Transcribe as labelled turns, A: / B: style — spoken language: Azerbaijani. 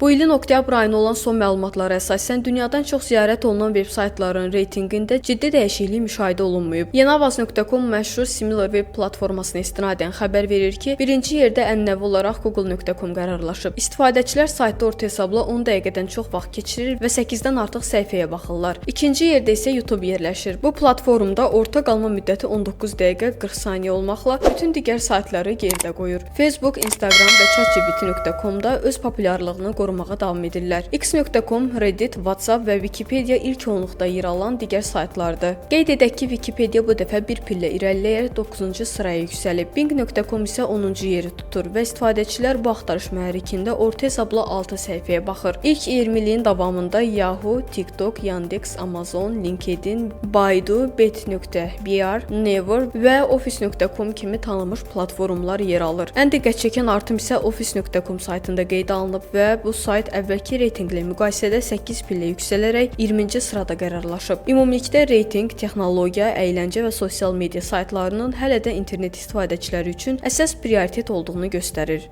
A: Bu ilin oktyabr ayına olan son məlumatlara əsasən dünyadan çox ziyarət olunan veb-saytların reytinqində ciddi dəyişiklik müşahidə olunmayıb. Yeniavaz.com məşhur SimilarWeb platformasına istinadən xəbər verir ki, birinci yerdə ənənəvi olaraq Google.com qərarlaşıb. İstifadəçilər saytda orta hesabla 10 dəqiqədən çox vaxt keçirir və 8-dən artıq səhifəyə baxırlar. İkinci yerdə isə YouTube yerləşir. Bu platformda orta qalma müddəti 19 dəqiqə 40 saniyə olmaqla bütün digər saytları geridə qoyur. Facebook, Instagram və ChatGPT.com-da öz populyarlığını qorumağa davam edirlər. X.com, Reddit, WhatsApp və Wikipedia ilk onluqda yer alan digər saytlardır. Qeyd edək ki, Wikipedia bu dəfə bir pillə irəliləyərək 9-cu sıraya yüksəlib. Bing.com isə 10-cu yeri tutur və istifadəçilər bu axtarış mühərrikində orta hesabla 6 səhifəyə baxır. İlk 20-liyin davamında Yahoo, TikTok, Yandex, Amazon, LinkedIn, Baidu, Bet.br, Naver və Office.com kimi tanınmış platformlar yer alır. Ən diqqət çəkən artım isə Office.com saytında qeydə alınıb və bu sayt əvvəlki reytinqlə müqayisədə 8 pillə yüksələrək 20-ci sırada qərarlaşıb. Ümumilikdə reytinq, texnologiya, əyləncə və sosial media saytlarının hələ də internet istifadəçiləri üçün əsas prioritet olduğunu göstərir.